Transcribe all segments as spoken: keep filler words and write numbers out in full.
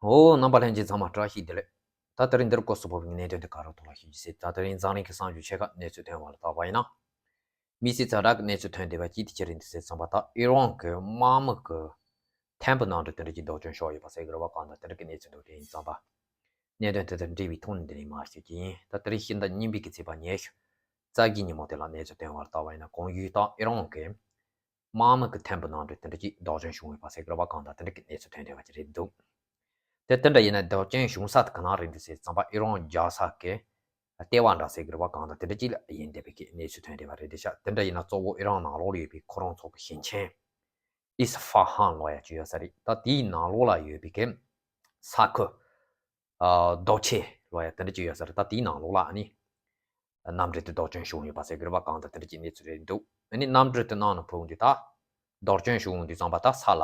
ཨོ། རྣམ་པ་ལྷན་རྒྱས་ཚང་མ་བཀྲ་ཤིས་བདེ་ལེགས། ད་དེ་རིང་འདིར་སྐོར་སུ་བབས་པའི་གནད་དོན་དེ་ག་རེ་ཐོག་ལ་ཞུ་རྒྱུ་ཟེར། ད་དེ་རིང་འཛམ་གླིང་གི་གསར་འགྱུར་ཆེ་ཁག་གནས་ཚུལ་ཐོན་པ་ལ་བལྟས་པ་ཡིན་ན། དམིགས་བསལ་ཛ་དྲག་གི་གནས་ཚུལ་ཐོན་བསྡད་པ་གཅིག་དེ་ཅི་རེད་འདུག་ཟེར་ཙམ་པ། ད་ཨི་རན་གྱི་དམག་མི་གི་ཐེམ་བུ་ནང་དུ་དེ་འདྲ་ཅིག་སྡོག་ཅོན་བྱུང་ཡོད་པ་ཟེར་གི་རེད་པ། གང་ལྟར་དེ་འདྲ་གི་གནས་ཚུལ་འདུག་དེ་ཡིན་ཙམ་པ། གནད་དོན་དེ་དང་འབྲེལ་བའི་ཐོག་ནས་འདི་ནས་མར་ཞུ་རྒྱུ་ཡིན། ད་དེ་རིང་ཕྱི་ཟླ་གཉིས་པའི་གི་ཚེས་པ་ཉི་ཤུ་རྩ་བཞིའི་ཉིན་མོ་དེ་ལ་གནས་ཚུལ་ཐོན་པ་ལ་བལྟས་པ་ཡིན་ན། གོང་ཞུས་ལྟར་ཨི་རན་གྱི་དམག་མི་གི་ཐེམ་བུ་ནང་དུ་དེ་འདྲ་ཅིག་སྡོག་ཅོན་བྱུང་ཡོད་པ་ཟེར་གི་རེད་པ། གང་ལྟར་དེ་འདྲ་གི་གནས་ཚུལ་ཐོན་བསྡད་པ་ཅིག་རེད་འདུག་དེ་དེ་འདྲ་ཡིན་ན་སྡོག་ཅོན་བྱུང་ས་དེ་ག་ན་རེད་འདུག་ཟེར་ཙམ་པ། ཨི་རན་རྒྱལ་ས་གི་ལྟེ་བ་འདྲ་ཟེར་གི་རེད་པ། གང་ལྟར་དེ་འདྲ་ཅིག་ལ་ཡིན་བསྡད་པའི་གི་གནས་ཚུལ་ཐོན་བསྡད་པ་རེད། དེ་ཤ་དེ་འདྲ་ཡིན་ན་གཙོ་བོ་ཨི་རན་ནང་ལོགས་ལ་ཡོད་པའི་ཁོ་རང་ཚོ་གི་ཞིང་ཆེན་ཨིས་ཧྥ་ཧན་ལབ་ཡ་ཅིག་ཡོད་ས་རེད། ད་དེའི་ནང་ལོགས་ལ་ཡོད་པའི་གི་ས་ཁུལ། ཨ། རྡོ་ཆས་ལབ་ཡ་དེ་འདྲ་ཅིག་ཡོད་ས་རེད། ད་དེའི་ནང་ལོགས་ལ་ཨ་ནི་གནམ་གྲུ་དེ་སྡོག་ཅོན་བྱུང་ཡོད་པ་ཟེར་གི་རེད་པ། གང་ལྟར་དེ་འདྲ་ཅིག་གནས་ཚུལ་རེད་འདུག་ཨ་ནི་གནམ་གྲུ་དེ་ནང་ནས་ཕུད་དུས་ད་སྡོག་ཅོན་བྱུང་དུས་ཙམ་པ་ད་ས་ལ་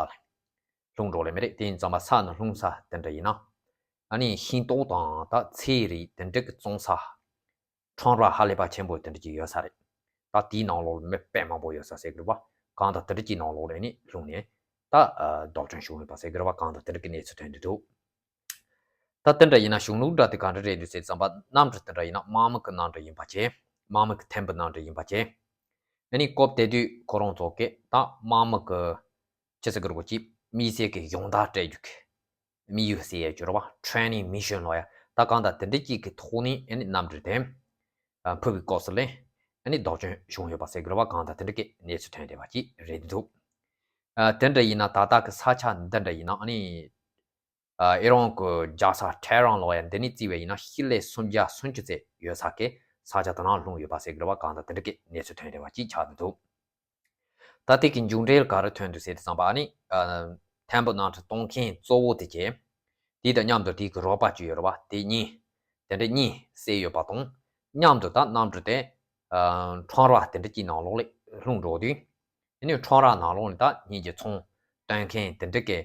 ལྷུང་འགྲོ་ལེ་མི་རེད། དེ་ཡིན་ཙམ་པ་ས་ནས་ལྷུང་ས་དེ་འདྲ་ཡིན་ན། ཨ་ནི་ཤིང་ཏོག་དང་ད་ཚལ་རིགས་དེ་འདྲ་གི་བཙོང་ས། ཁྲོམ་ར་ཧ་ལས་པ་ཆེན་པོ་དེ་འདྲ་ཅིག་ཡོད་ས་རེད། ད་དེའི་ནང་ལོགས་ལ་མི་དཔེ་མང་པོ་ཡོད་ས་ཟེར་གི་རེད་པ། གང་ལྟར་དེ་འདྲ་ཅིག་ནང་ལོགས་ལ་ནི་ལྷུང་ནས་ད་ཨ་སྡོག་ཅོན་བྱུང་ཡོད་པ་ཟེར་གི་རེད་པ། གང་ལྟར་དེ་འདྲ་གི་གནས་ཚུལ་ཐོན་གྱི་འདུག་ད་དེ་འདྲ་ཡིན་ན་གཞུང་ལུགས་འདྲ་དེ་ག་འདྲ་རེད་འདུག་ཟེར་ཙམ་པ། གནམ་གྲུ་དེ་འདྲ་ཡིན་ན་དམག་མི་གི་གནམ་གྲུ་ཡིན་པ་བྱས། དམག་མི་གི་ཐེམ་བུ་གནམ་གྲུ་ཡིན་པ་བྱས། ཨ་ནི་སྐབས་དེ་དུས་ཁོ་རང་ཚོ་གི་ད་དམག་མི་གི་ཅི་ཟེར་གི་རེད་གོ། ཅིག་དམིགས་བསལ་གྱི་སྦྱོང་བརྡར་སྤྲད་རྒྱུ་གི་དམིགས་ཡུལ་ཟེར་ཡ་ཅིག་ཡོད་རེད་པ། ཊེ་ནིང་མི་ཤན་ལབ་ཡ། ད་གང་ལྟར་དེ་འདྲ་ཅིག་གི་ཐོག་ནས་ཨ་ནི་གནམ་གྲུ་དེ་ཨ་ཕུད་པའི་སྐབས་སུ་ལ་ཨ་ནི་སྡོག་ཅོན་བྱུང་ཡོད་པ་ཟེར་གི་རེད་པ། གང་ལྟར་དེ་འདྲ་གི་གནས་ཚུལ་ཐོན་བསྡད་པ་ཅིག་རེད་འདུག་ཨ་དེ་འདྲ་ཡིན་ན་ད་ལྟ་གི་ས་ཆ་འདི་འདྲ་ཡིན་ན་ཨ་ནི་ཨ་ཨི་རན་གྱི་རྒྱལ་ས་ཊེ་ཧ་རན་ལབ་ཡ་འདི་ནས་བརྩིས་པ་ཡིན་ན་ཞི་ལི་སུམ་བརྒྱ་སུམ་ཅུ་ཙམ་ཡོད་ས་གི་ས་ཆ་དེ་ནང་ལྷུང་ཡོད་པ་ཟེར་གི་རེད་པ། གང་ལྟར་དེ་འདྲ་གི་གནས་ཚུལ་ཐོན་བསྡད་པ་ཅིག་ཆགས་འདུག་ད་དེ་གི་མཇུག་འབྲས་ག་རེ་ཐོན་འདུག་ཟེར་དུས་ཙམ་པ། ཨ་ནི་ཨ་ཐེམ་བུ་གནམ་གྲུ་གཏོང་མཁན་གཙོ་བོ་དེ་གྱད་དེ་དང་མཉམ་དུ་དེ་གི་རོགས་པ་ཅིག་ཡོད་རེད་པ། དེ་གཉིས་དེ་འདྲ་གཉིས་བསད་ཡོད་པ་དང་། མཉམ་དུ་ད་གནམ་གྲུ་དེ་ཨ་ཁྲོམ་ར་དེ་འདྲ་ཅིག་ནང་ལོགས་ལ་ལྷུང་འགྲོ་དུས། ཨ་ནི་ཁྲོམ་ར་ནང་ལོགས་ནས་ད་སྔོན་གྱི་ཚོང་སྟོན་མཁན་དེ་འདྲ་གི་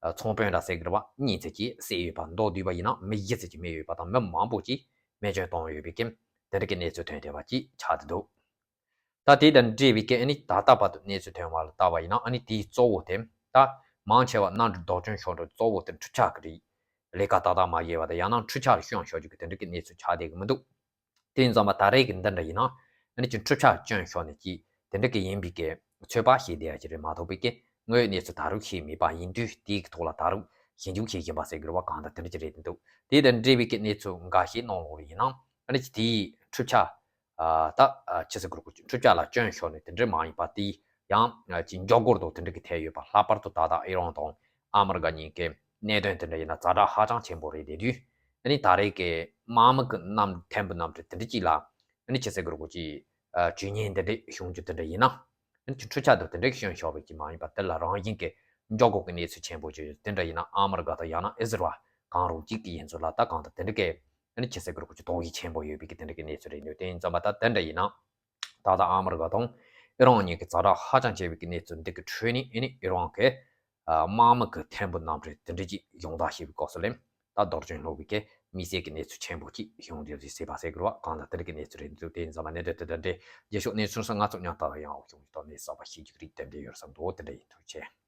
ཨ་ཚོང་དཔོན་འདྲ་ཟེར་གི་རེད་པ། གཉིས་ཙམ་ཅིག་བསད་ཡོད་པ། མདོར་བསྡུས་པ་ཡིན་ན་མི་བཞི་ཙམ་ཅིག་རྨས་ཡོད་པ་དང་། མི་མང་པོ་ཅིག་རྨས་སྐྱོན་བཏང་ཡོད་པའི་གི་དེ་འདྲ་གི་གནས་ཚུལ་ཐོན་བསྡད་པ་ཅིག་ཆགས་བསྡད་འདུག་ད་དེ་དང་འབྲེལ་བའི་གི་ཨ་ནི་ད་ལྟ་བར་དུ་གནས་ཚུལ་ཐོན་པ་ལ་བལྟས་པ་ཡིན་ན། ཨ་ནི་དེའི་གཙོ་བོ་དེ་ད་མང་ཆེ་བ་གནམ་གྲུ་སྡོག་ཅོན་བྱུང་འགྲོ་གཙོ་བོ་དེ་འཕྲུལ་ཆས་ཀྱི་རིགས་ལས་ཀ་ཏག་ཏག་མ་བྱས་པ་དང་། ཡང་ན་འཕྲུལ་ཆས་ལ་སྐྱོན་ཤོར་རྒྱུ་གི་དེ་འདྲ་གི་གནས་ཚུལ་ཆགས་བསྡད་གི་མི་འདུག་དེ་ཡིན་ཙང་མ་ད་རེས་ཀྱི་འདི་འདྲ་ཡིན་ན་ཨ་ནི་ཅིག་འཕྲུལ་ཆས་སྐྱོན་ཤོར་ནས་ཅིག་དེ་འདྲ་གི་ཡིན་པའི་གི་ཚོད་དཔག་བྱེད་བསྡད་ཡ་ཅིག་རེད་མ་གཏོགས་པའི་གི་དངོས་ཡོད་གནས་ཚུལ་ད་རུང་ཤེས་མེད་པ་ཡིན་དུས། དེའི་གི་ཐོག་ལ་ད་རུང་ཞིབ་འཇུག་བྱེད་བཞིན་པ་ཟེར་གི་རེད་པ། གང་ལྟར་དེ་འདྲ་ཅིག་རེད་འདུག་དེ་དང་འབྲེལ་བའི་གི་གནས་ཚུལ་འགའ་ཤས་གནང་ཡོང་བ་ཡིན་ན། ཨ་ནི་ཅིག་དེའི་འཕྲུལ་ཆས་ཨ་ད་ཨ་ཅི་ཟེར་དགོས་རེད། འཕྲུལ་ཆས་ལ་སྐྱོན་ཤོར་ནས་དེ་འདྲ་མ་ཡིན་པ་དེ་ཡང་ཨ་ཅིག་མགྱོགས་རྒོལ་དང་དེ་འདྲ་གི་ཐད་ཡོད་པ། ལྷག་པར་དུ་ད་ལྟ་ཨི་རན་དང་ཨ་མི་རི་ཀ་གཉིས་ཀའི་གནད་དོན་དེ་འདྲ་ཡིན་ན་ཛ་དྲག་ཧ་ཅང་ཆེན་པོ་རེད། དེ་དུས་ཨ་ནི་ད་རེས་ཀྱི་དམག་མི་གི་གནམ་ཐེམ་བུ་གནམ་གྲུ་དེ་འདྲ་ཅིག་ལ་ཨ་ནི་ཅི་ཟེར་དགོས་རེད། ཅིག་ཨ་བྱུས་ཉེས་འདི་འདྲ་བྱུང་རྒྱུ་དེ་འདྲ་ཡིན་ན། ཨ་ནི་ཅིག་འཕྲུལ་ཆས་དང་དེ་འདྲ་གི་སྐྱོན་ཤོར་བའི་ཅིག་མ་ཡིན་པ། དེ་ལ་རང་བཞིན་གྱི་མགྱོགས་རྒོལ་གྱི་གནས་ཚུལ་ཆེན་པོ་ཅིག་ཡོད། དེ་འདྲ་ཡིན་ན་ཨ་མི་རི་ཀ་དང་ཡང་ན་ཨི་ཟི་རལ་གང་རུང་གཅིག་གི་ཡིན་ཚུལ་ལ་ད་གང་ལྟར་དེ་འདྲ་གི་ཨ་ནི་ཅི་ཟེར་དགོས་རེད། ཅིག་དོགས་གཞི་ཆེན་པོ་ཡོད་པའི་གི་དེ་འདྲ་གི་གནས་ཚུལ་རེད་འདུག་དེ་ཡིན་ཙང་མ་ད་དེ་འདྲ་ཡིན་ན། ད་ལྟ་ཨ་མི་རི་ཀ་དང་ཨི་རན་གཉིས་ཀྱི་ཛ་དྲག་ཧ་ཅང་ཆེ་བའི་གི་གནས་ཚུལ་འདི་གི་ཁྲོད་ནས་ཨ་ནི་ཨི་རན་གྱི་ཨ་དམག་མི་གི་ཐེམ་བུ་གནམ་གྲུ་དེ་འདྲ་ཅིག་སྦྱོང་བརྡར་བྱས་པའི་སྐབས་སུ་ལ་ད་སྡོག་ཅོན་ལྷུང་བའི་གི་དམིགས་བསལ་གྱི་གནས་ཚུལ་ཆེན་པོ་ཅིག་བྱུང་འདུག་ཟེར་བ་ཟེར་དགོས་རེད་པ། གང་ལྟར་དེ་འདྲ་གི་གནས་ཚུལ་རེད་འདུག་དེ་ཡིན་ཙང་མ་གནད་དོན་དེ་འདྲ་འདྲ་རྒྱས་ཤོག་གནས་ཚུལ་སོང་ང་ཚོ་མཉམ་དུ་ཡང་འོག་བྱུང་གི་ཐོག་ནས་གསར་པ་ཤེས་རྒྱུ་རིགས་ཏན་ཏན་ཡོད་བསམ་འདུག་དེ་འདྲ་ཡིན། ཐུགས་རྗེ་ཆེ།